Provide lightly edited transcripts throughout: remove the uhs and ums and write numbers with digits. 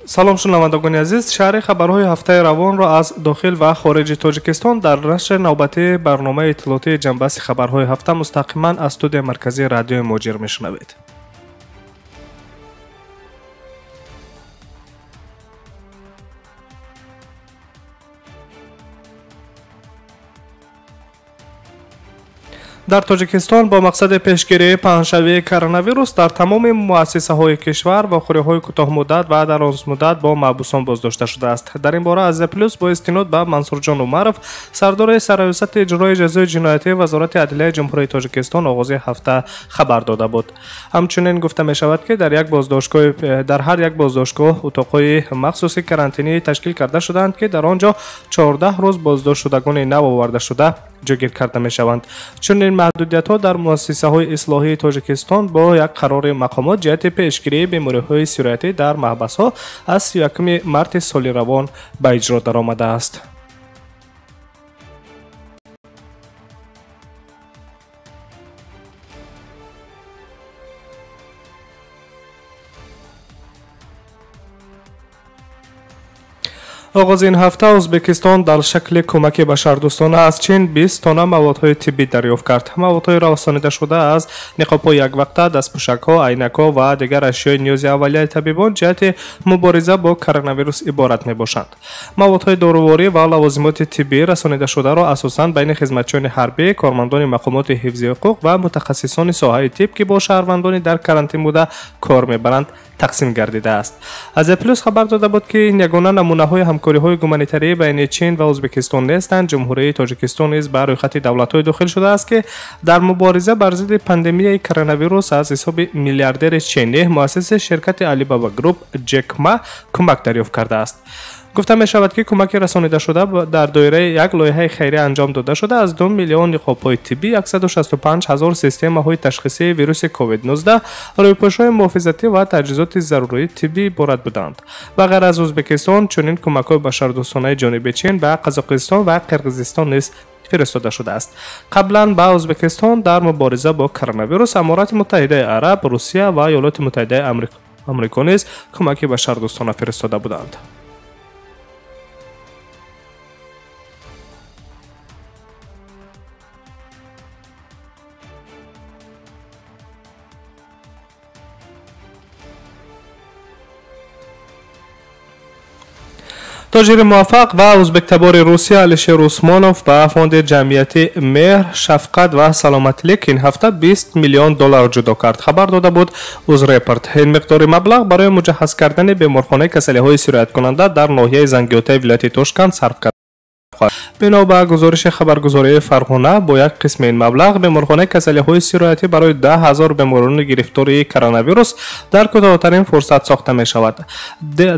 Салом, шунавандагони азиз. Шаҳри хабарҳои ҳафтаи равонро аз дохил ва хориҷи Тоҷикистон дар нашри навбатии барномаи иттилоотии ҷанбаси хабарҳои ҳафта мустақиман аз студияи марказии радиои Муҳоҷир мешунавед. Дар Тоҷикистон бо мақсади пешгирии паҳншавии коронавирус дар тамоми муассисаҳои кишвар вохӯриҳои кӯтоҳмуддат ва дарозмуддат бо маҳбусон боздошта шудааст. Дар ин бора Азия Плюс бо истинод ба Мансурҷон Умаров, сардори Сарраёсати иҷрои ҷазои ҷиноятии Вазорати адлияи Ҷумҳурии Тоҷикистон, оғози ҳафта хабар дода буд. Ҳамчунин гуфта мешавад, ки дар ҳар як боздоштгоҳ утоқҳои махсуси карантинӣ ташкил карда шудаанд, ки дар он ҷо 14 рӯз боздоштшудагони нав овардашуда ҷойгир карда мешаванд. Чунин маҳдудиятҳо дар муассисаҳои ислоҳии Тоҷикистон бо як қарори мақомот ҷиҳати пешгирии бемориҳои сироятӣ дар маҳбасҳо аз 31 марти соли равон ба иҷро даромадааст. Оғози ин ҳафта Ӯзбекистон дар шакли кӯмаки башардӯстона аз Чин 20 тонна маводҳои тиббӣ дарёфт кард. Маводҳои расонидашуда аз ниқобҳои яквақта, дастпӯшакҳо, айнакҳо ва дигар ашёи ниёзи аввалияи табибон ҷиҳати мубориза бо коронавирус иборат мебошанд. Маводҳои доруворӣ ва лавозимоти тиббӣ расонидашударо асосан байни хизматчиёни ҳарбӣ, кормандони мақомоти ҳифзи ҳуқуқ ва мутахассисони соҳаи тиб, ки бо шаҳрвандони дар карантин буда кор мебаранд, тақсим гардидааст. Азия Плюс хабар дода буд, ки ин ягона намунаҳои ҳамкориҳои гуманитарӣ байни Чин ва Ӯзбекистон нестанд. Ҷумҳурии Тоҷикистон низ ба рӯйхати давлатҳое дохил шудааст, ки дар мубориза бар зидди пандемияи коронавирус аз ҳисоби миллиардери чинӣ, муассиси ширкати Алибаба Груп Ҷек Ма кӯмак дарёфт кардааст. Гуфта мешавад, ки кӯмаки расонидашуда дар доираи як лоиҳаи хайрия анҷом дода шуда аз 2 миллион ниқобҳои тиббӣ, 165 ҳазор системаҳои ташхисии вируси COVID-19, рӯйпӯшҳои муҳофизатӣ ва таҷҳизоти зарурии тиббӣ иборат буданд. Ба ғайр аз Ӯзбекистон, чунин кӯмакҳои башардӯстонаи ҷониби Чин ба Қазоқистон ва Қирғизистон низ фиристода шудааст. Қаблан ба Ӯзбекистон дар мубориза бо коронавирус Аморати Муттаҳидаи Араб, Русия ва Иёлоти Муттаҳидаи Амрико низ кӯмаки башардӯстона фиристода буданд. Тоҷири муваффақ ва ӯзбектабори Русия Алишер Усмонов ба фонди ҷамъияти Меҳр, шафқат ва саломатлик ин ҳафта 20 миллион доллар ҷудо кард, хабар дода буд Узрепорт. Ин миқдори маблағ барои муҷаҳҳаз кардани беморхонаи касалиҳои сирояткунанда дар ноҳияи Зангиотаи вилояти Тошканд сарф кард. Бино ба гузориши хабаргузории Фарғона, бо як қисми ин маблағ беморхонаи касалиҳои сироятӣ барои 10 ҳазор беморони гирифтори коронавирус дар кӯтоҳтарин фурсат сохта мешавад.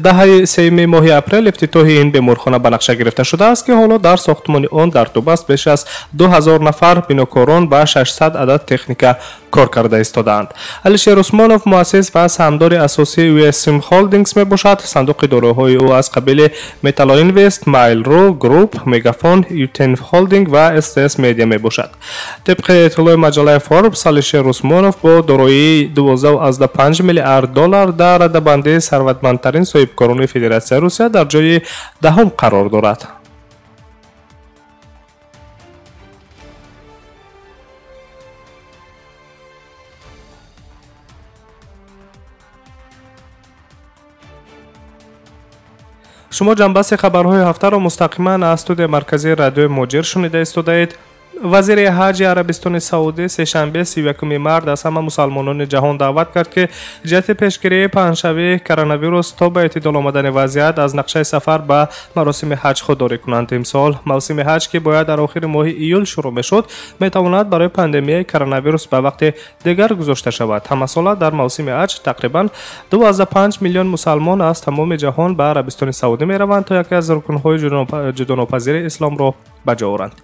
Даҳаи сеюми моҳи апрел ифтитоҳи ин беморхона ба нақша гирифта шудааст, ки ҳоло дар сохтмони он дар Дубаст беш аз 2000 нафар бинокорон ба 600 адад техника кор карда истодаанд. Алишер Усмонов муассис ва саҳмдори асосии USM Holdings мебошад. Сандуқи дороиҳои ӯ аз қабили Metalloinvest, Mail.ru Group, Мегафон, Ютен Холдинг ва STS Media мебошад. Тибқи иттилои маҷаллаи Forbes, Алишер Усмонов бо дороии 12,5 миллиард доллар дар радабандии сарватмандтарин соҳибкорони Федератсияи Русия дар ҷои даҳум қарор дорад. Шумо ҷанбаси хабарҳои ҳафтаро мустақиман аз студияи марказии радиои Муҳоҷир шунида истодаед. Вазири ҳаҷи Арабистони Саудӣ сешанбе 31 март аз ҳама мусалмонони ҷаҳон даъват кард, ки ҷиҳати пешгирии паҳншавии коронавирус то ба эътидол омадани вазъият аз нақшаи сафар ба маросими ҳаҷ худдорӣ кунанд. Имсол мавсими ҳаҷ, ки бояд дар охири моҳи июл шурӯъ мешуд, метавонад барои пандемияи коронавирус ба вақти дигар гузошта шавад. Ҳамасола дар мавсими ҳаҷ тақрибан 2,5 миллион мусалмон аз тамоми ҷаҳон ба Арабистони Саудӣ мераванд, то яке аз рукнҳои ҷудонопазири исломро ба ҷо оранд.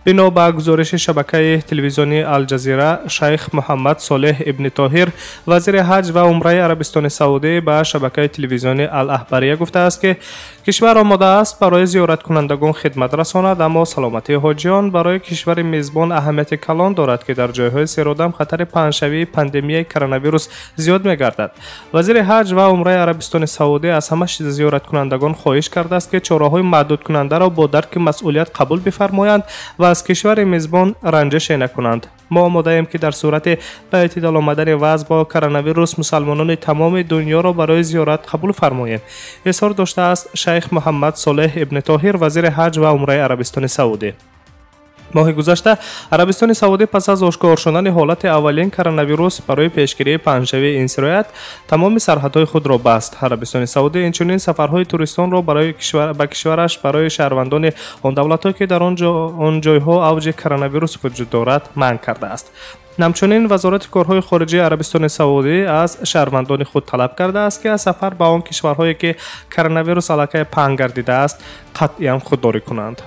Бино ба гузориши шабакаи телевизионии Алҷазира, шайх Муҳаммад Солеҳ ибни Тоҳир, вазири ҳаҷ ва умраи Арабистони Саудӣ, ба шабакаи телевизионии Ал-Аҳбария гуфтааст, ки кишвар омода аст барои зиёраткунандагон хидмат расонад, аммо саломатии ҳоҷиён барои кишвари мезбон аҳамияти калон дорад, ки дар ҷойҳои серодам хатари паҳншавии пандемияи коронавирус зиёд мегардад. Вазири ҳаҷ ва умраи Арабистони Саудӣ аз ҳама зиёраткунандагон хоҳиш кардааст, ки чораҳои маҳдудкунандаро бо дарки масъулият қабул бифармоянд ва аз кишвари мезбон ранҷише накунанд. Мо омодаем, ки дар сурати ба эътидол омадани вазъ бо коронавирус мусалмонони тамоми дунёро барои зиёрат қабул фармоем, изҳор доштааст шайх Муҳаммад Солеҳ ибни Тоҳир, вазири ҳаҷ ва умраи Арабистони Саудӣ. Моҳи гузашта Арабистони Саудӣ пас аз ошкор шудани ҳолати аввалин коронавирус барои пешгирии паҳншавии ин сироят тамоми сарҳадҳои худро баст. Арабистони Саудӣ инчунин сафарҳои туристонро ба кишвараш барои шаҳрвандони он давлатҳое, ки дар он ҷойҳо авҷи коронавирус вуҷуд дорад, манъ кардааст. Ҳамчунин Вазорати корҳои хориҷии Арабистони Саудӣ аз шаҳрвандони худ талаб кардааст, ки аз сафар ба он кишварҳое, ки коронавирус аллакай паҳн гардидааст, қатъиян худдорӣ кунанд.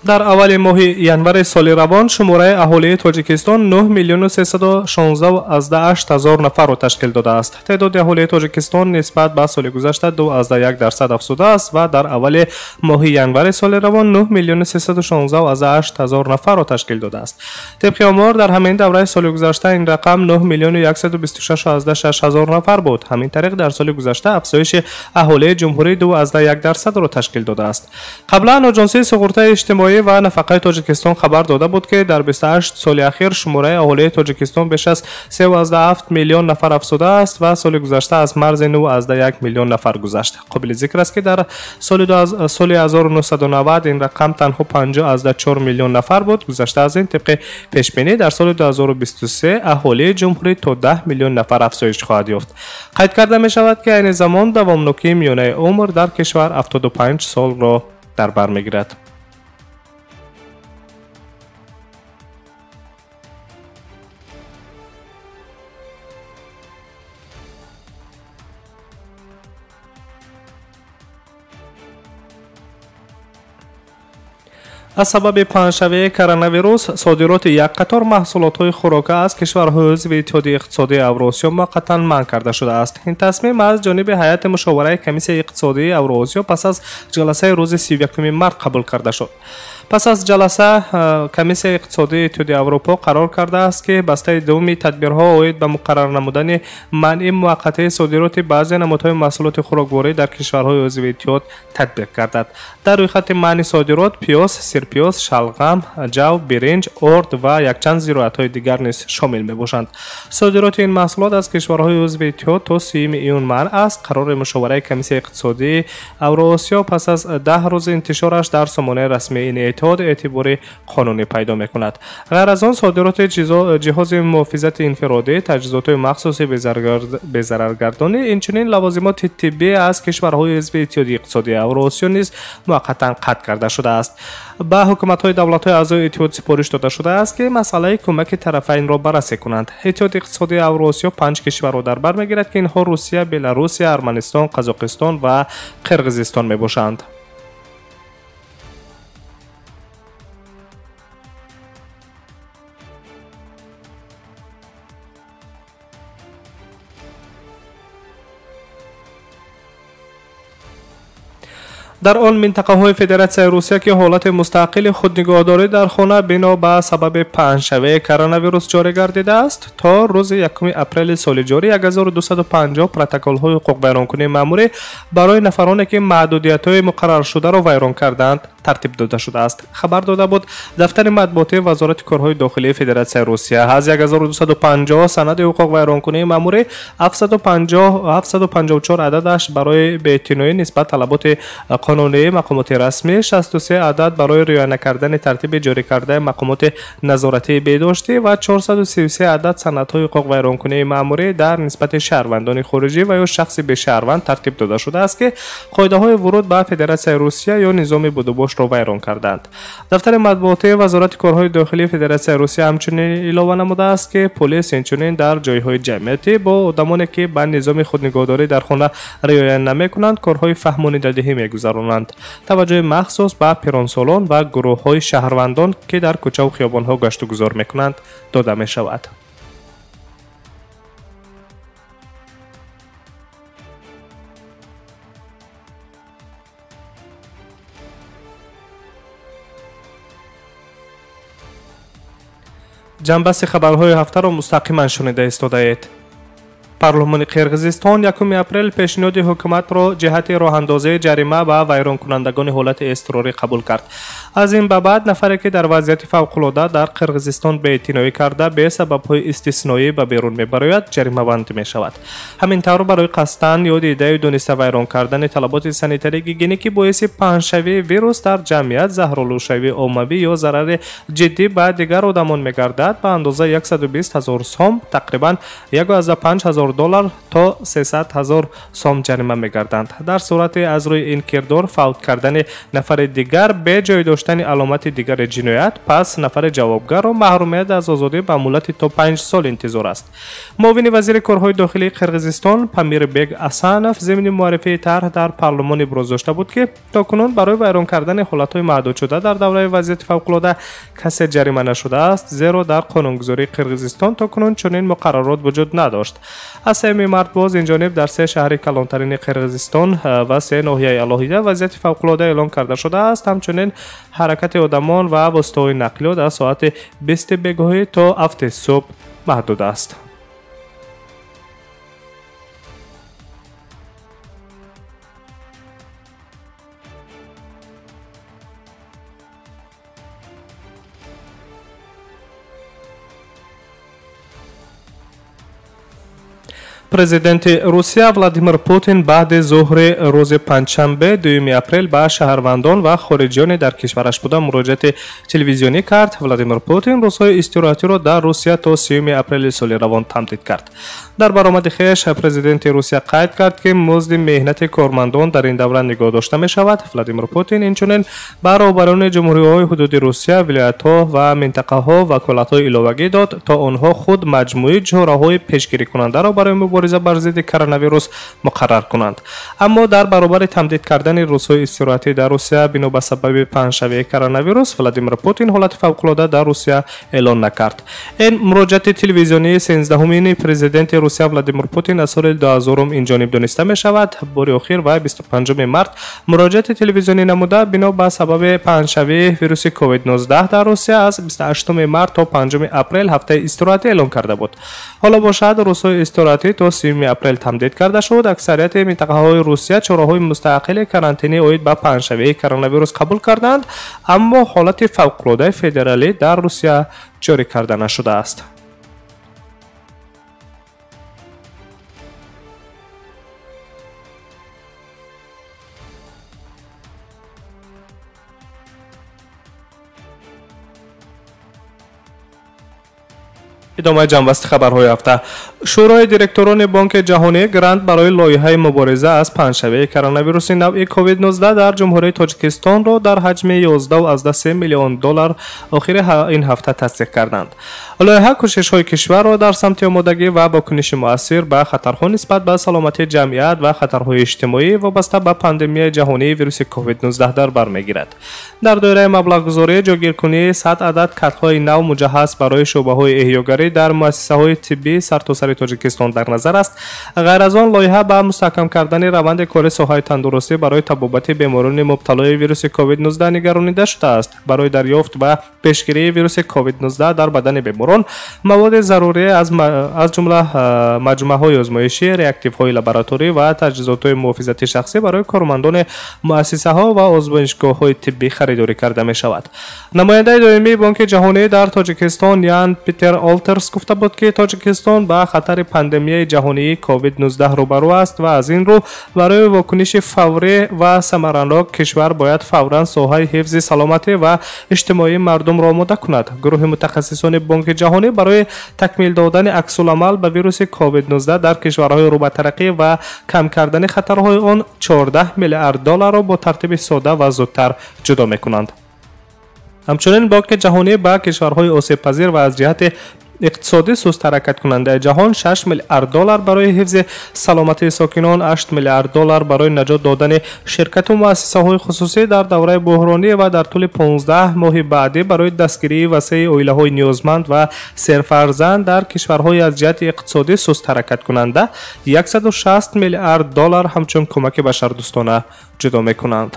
Дар аввали моҳи январи соли равон шумораи аҳолии Тоҷикистон 9 миллиону 316,8 ҳазор нафарро ташкил додааст. Теъдоди аҳолии Тоҷикистон нисбат ба соли гузашта 2,1% афзудааст ва дар аввали моҳи январи соли равон 9 миллиону 316,8 ҳазор нафарро ташкил додааст. Тибқи омор, дар ҳамин давраи соли гузашта ин рақам 9 миллиону 126,6 ҳазор нафар буд. Ҳамин тариқ дар соли гузашта афзоиши аҳолии ҷумҳурӣ 2,1%-ро ташкил додааст. Қаблан Оҷонсии суғуртаи иҷтимоӣ ва нафақаи Тоҷикистон хабар дода буд, ки дар 28 соли ахир шумораи аҳолии Тоҷикистон беш аз 3,7 миллион нафар афзудааст ва соли гузашта аз марзи 9,1 миллион нафар гузашт. Қобили зикр аст, ки дар соли 1990 ин рақам танҳо 5,4 миллион нафар буд. Гузашта аз ин, тибқи пешбинӣ, дар соли 2023 аҳолии ҷумҳурӣ то 10 миллион нафар афзоиш хоҳад ёфт. Қайд карда мешавад, ки айни замон давомнокии миёнаи умр дар кишвар 75 солро дар бар мегирад. Аз сабаби паҳншавии коронавирус содироти як қатор маҳсулотҳои хӯрока аз кишварҳои узви Иттиҳоди иқтисодии Авроосиё муваққатан манъ карда шудааст. Ин тасмим аз ҷониби ҳайати мушовараи Комиссияи иқтисодии Авроосиё пас аз ҷаласаи рӯзи 31 март қабул карда шуд. Пас аз ҷаласа Комиссияи иқтисодии Иттиҳоди Аврупо қарор кардааст, ки бастаи дуввуми тадбирҳо оид ба муқаррар намудани манъи муваққатии содироти баъзе намудҳои маҳсулоти хӯрокворӣ дар кишварҳои узви иттиҳод татбиқ гардад. Дар рӯйхати манъи содирот пиёз, сирпиёз, шалғам, ҷав, биринҷ, орд ва якчанд зироатҳои дигар низ шомил мебошанд. Содироти ин маҳсулот аз кишварҳои узви иттиҳод то 30 июн манъ аст. Қарори мушовараи Комиссияи иқтисодии Авроосиё пас аз 10 рӯзи интишораш дар сомонаи расмии ин иттиҳод эътибори қонунӣ пайдо мекунад. Ғайр аз он, содироти ҷиҳози муҳофизати инфиродӣ, таҷҳизотҳои махсуси безараргардонӣ, инчунин лавозимоти тиббӣ аз кишварҳои узви Иттиҳоди иқтисодии Авроосиё низ муваққатан қатъ карда шудааст. Ба ҳукуматҳои давлатҳои аъзои иттиҳод супориш дода шудааст, ки масъалаи кӯмаки тарафайнро баррасӣ кунанд. Иттиҳоди иқтисодии Авроосиё 5 кишварро дар бар мегирад, ки инҳо Русия, Беларусия, Арманистон, Қазоқистон ва Қирғизистон мебошанд. Дар он минтақаҳои Федератсияи Русия, ки ҳолати мустақили худнигоҳдорӣ дар хона бино ба сабаби паҳншавии коронавирус ҷорӣ гардидааст, то рӯзи 1 апрели соли ҷорӣ 1250 протоколҳои ҳуқуқвайронкунии маъмурӣ барои нафароне, ки маҳдудиятҳои муқарраршударо вайрон кардаанд, тартиб дода шудааст. Хабар дода буд дафтари матбуотии Вазорати корҳои дохилии Федератсияи Русия. Аз 1250 санади ҳуқуқвайронкунии маъмурӣ 754 ададаш барои беэътиноӣ нисбат талаботи қонунии мақомоти расмӣ, 63 адад барои риоя накардани тартиби ҷорӣ кардаи мақомоти назоратии беҳдоштӣ ва 433 адад санадҳои ҳуқуқвайронкунии маъмурӣ дар нисбати шаҳрвандони хориҷӣ ва ё шахси бешаҳрванд тартиб дода шудааст, ки қоидаҳои вуруд ба Федератсияи Русия ё низоми будубошро вайрон карданд. Дафтари матбуотии Вазорати корҳои дохилии Федератсияи Русия ҳамчунин илова намудааст, ки полис инчунин дар ҷойҳои ҷамъиятӣ бо одамоне, ки ба низоми худнигоҳдорӣ дар хона риоя намекунанд, корҳои фаҳмонидадиҳӣ мегузаронанд. Таваҷҷӯҳи махсус ба пиронсолон ва гурӯҳҳои шаҳрвандон, ки дар кӯчаву хиёбонҳо гаштугузор мекунанд, дода мешавад. Ҷанбасти хабарҳои ҳафтаро мустақиман шунида истодаед. Парлумони Қирғизистон 1 апрел пешниҳоди ҳукуматро ҷиҳати роҳандозии ҷарима ба вайронкунандагони ҳолати изтирорӣ қабул кард. Аз ин ба баъд нафаре, ки дар вазъияти фавқулода дар Қирғизистон беэътиноӣ карда, бе сабабҳои истисноӣ ба берун мебарояд, ҷаримабанд мешавад. Ҳамин тавр барои қасдан ё дидаю дониста вайрон кардани талаботи санитарии гигиенӣ, ки боиси паҳншавии вирус дар ҷамъият, заҳролудшавии оммавӣ ё зарари ҷиддӣ ба дигар одамон мегардад, ба андозаи 120 ҳазор сом, тақрибан 1,5 ҳазор доллар то 300 ҳазор сом ҷарима мегарданд. Дар сурати аз рӯи ин кирдор фавт кардани нафари дигар бе ҷой доштани аломати дигари ҷиноят, пас нафари ҷавобгарро маҳрумият аз озодӣ ба муҳлати то 5 сол интизор аст. Муовини вазири корҳои дохилии Қирғизистон Памирбек Асанов зимни муаррифии тарҳ дар парлумон иброз дошта буд, ки то кунун барои вайрон кардани ҳолатҳои маҳдудшуда дар давраи вазъияти фавқулода касе ҷарима нашудааст, зеро дар қонунгузории Қирғизистон то кунун чунин муқаррарот вуҷуд надошт. Аз 3 март боз инҷониб дар 3 шаҳри калонтарини Қирғизистон ва 3 ноҳияи алоҳида вазъияти фавқулода эълон карда шудааст. Ҳамчунин ҳаракати одамон ва воситаҳои нақлиёт аз соати 20 бегоҳӣ то 7 субҳ маҳдуд аст. Президенти Русия Владимир Путин баъди зуҳри рӯзи панҷшанбе 2 апрел ба шаҳрвандон ва хориҷиёне дар кишвараш буда муроҷиати телевизионӣ кард. Владимир Путин рӯзҳои истироҳатиро дар Русия то 3 апрели соли равон тамдид кард. Дар баромади хеш президенти Русия қайд кард, ки музди меҳнати кормандон дар ин давра нигоҳ дошта мешавад. Владимир Путин инчунин ба роҳбарони ҷумҳуриҳои ҳудуди Русия, вилоятҳо ва минтақаҳо ваколатҳои иловагӣ дод, то онҳо худ маҷмӯи чораҳои пешгирикунандаро барои мубориза бар зидди коронавирус муқаррар кунанд. Аммо дар баробари тамдид кардани рӯзҳои истироҳатӣ дар Русия бино ба сабаби паҳншавии коронавирус, Владимир Путин ҳолати фавқулода дар Русия эълон накард. Ин муроҷиати телевизионии 13-умини президенти Русия Владимир Путин аз соли 2000 инҷониб дониста мешавад. Бори охир ва 25 март муроҷиати телевизионӣ намуда, бино ба сабаби паҳншавии вируси COVID-19 дар Русия аз 28 март то 5 апрел ҳафтаи истироҳатӣ эълон карда буд. Ҳоло бошад рӯзҳои истироҳатӣ то 3 апрел тамдид карда шуд. Аксарияти минтақаҳои Русия чораҳои мустақили карантинӣ оид ба паҳншавии коронавирус қабул карданд, аммо ҳолати фавқулодаи федералӣ дар Русия ҷорӣ карда нашудааст. Идомаи ҷанбасти хабарҳои ҳафта. Шӯрои директорони Бонки Ҷаҳонӣ грант барои лоиҳаи мубориза аз паҳншавии коронавируси навъи COVID-19 дар Ҷумҳурии Тоҷикистонро дар ҳаҷми 11,3 миллион доллар охири ин ҳафта тасдиқ карданд. Лоиҳа кӯшишҳои кишварро дар самти омодагӣ ва вокуниши муассир ба хатарҳо нисбат ба саломатии ҷамъият ва хатарҳои иҷтимоӣ вобаста ба пандемияи ҷаҳонии вируси COVID-19 дар бар мегирад. Дар доираи маблағгузорӣ ҷойгиркунии 100 адад катҳои нав муҷаҳҳаз барои шӯъбаҳои эҳёгарӣ дар муассисаҳои тиббии сартосари Тоҷикистон дар назар аст. Ғайр аз он лоиҳа ба мустаҳкам кардани раванди кори соҳаи тандурустӣ барои табобати беморони мубталои вируси COVID-19 нигаронида шудааст. Барои дарёфт ва пешгирии вируси COVID-19 дар бадани беморон маводи зарурӣ аз ҷумла маҷмӯаҳои озмоишӣ, реактивҳои лабораторӣ ва таҷҳизотҳои муҳофизати шахсӣ барои кормандони муассисаҳо ва озмоишгоҳҳои тиббӣ харидорӣ карда мешавад. Намояндаи доимии Бонки Ҷаҳонӣ дар Тоҷикистон Ян Питер Олтер Reuters гуфта буд, ки Тоҷикистон ба хатари пандемияи ҷаҳонии COVID-19 рӯбарӯ аст ва аз ин рӯ барои вокуниши фаврӣ ва самаранок кишвар бояд фавран соҳаи ҳифзи саломатӣ ва иҷтимоии мардумро омода кунад. Гурӯҳи мутахассисони Бонки ҷаҳонӣ барои такмил додани аксуламал ба вируси COVID-19 дар кишварҳои рӯбатараққӣ ва кам кардани хатарҳои он 14 миллиард долларро бо тартиби сода ва зудтар ҷудо мекунанд. Ҳамчунин Бонки ҷаҳонӣ ба кишварҳои осебпазир ва аз ҷиҳати иқтисодӣ суст ҳаракаткунандаи ҷаҳон 6 миллиард доллар барои ҳифзи саломатии сокинон, 8 миллиард доллар барои наҷот додани ширкату муассисаҳои хусусӣ дар давраи буҳронӣ ва дар тӯли 15 моҳи баъдӣ барои дастгирии васеи оилаҳои ниёзманд ва серфарзанд дар кишварҳои аз ҷиҳати иқтисодӣ суст ҳаракаткунанда 160 миллиард доллар ҳамчун кӯмаки башардӯстона ҷудо мекунанд.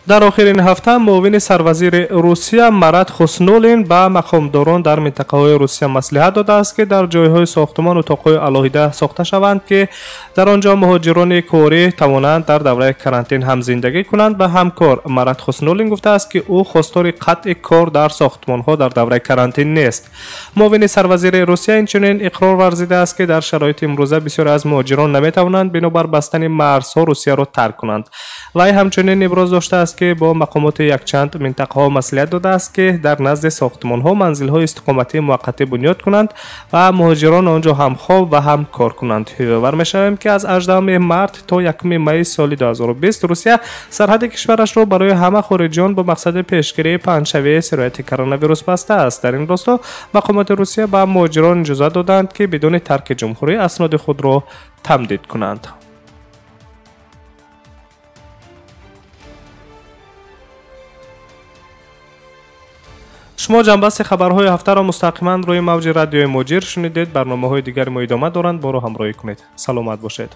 Дар охирин ҳафта муовини сарвазири Русия Марат Хуснуллин ба мақомдорон дар минтақаҳои Русия маслиҳат додааст, ки дар ҷойҳои сохтумон утоқҳои алоҳида сохта шаванд, ки дар он ҷо муҳоҷирони корӣ тавонанд дар давраи карантин ҳам зиндагӣ кунанд ва ҳам кор. Марат Хуснуллин гуфтааст, ки ӯ хостори қатъи кор дар сохтумонҳо дар давраи карантин нест. Муовини сарвазири Русия инчунин иқрор варзидааст, ки дар шароити имрӯза бисёре аз муҳоҷирон наметавонанд бинобар бастани марзҳо Русияро тарк кунанд. Вай ҳамчунин иброз доштааст, ки бо мақомоти якчанд минтақаҳо маслиҳат додааст, ки дар назди сохтумонҳо манзилҳои истиқоматии муваққатӣ бунёд кунанд ва муҳоҷирон он ҷо ҳам хоб ва ҳам кор кунанд. Ёдовар мешавем, ки аз 18 март то 1 майи соли 2020 Русия сарҳади кишварашро барои ҳама хориҷиён бо мақсади пешгирии паҳншавии сирояти коронавирус бастааст. Дар ин росто мақомоти Русия ба муҳоҷирон иҷозат доданд, ки бидуни тарки ҷумҳурӣ асноди худро тамдид кунанд. Шумо ҷанбасти хабарҳои ҳафтаро мустақиман рӯи мавҷи радиои Муҳоҷир шунидед. Барномаҳои дигари мо идома доранд, боро ҳамроҳӣ кунед. Саломат бошед.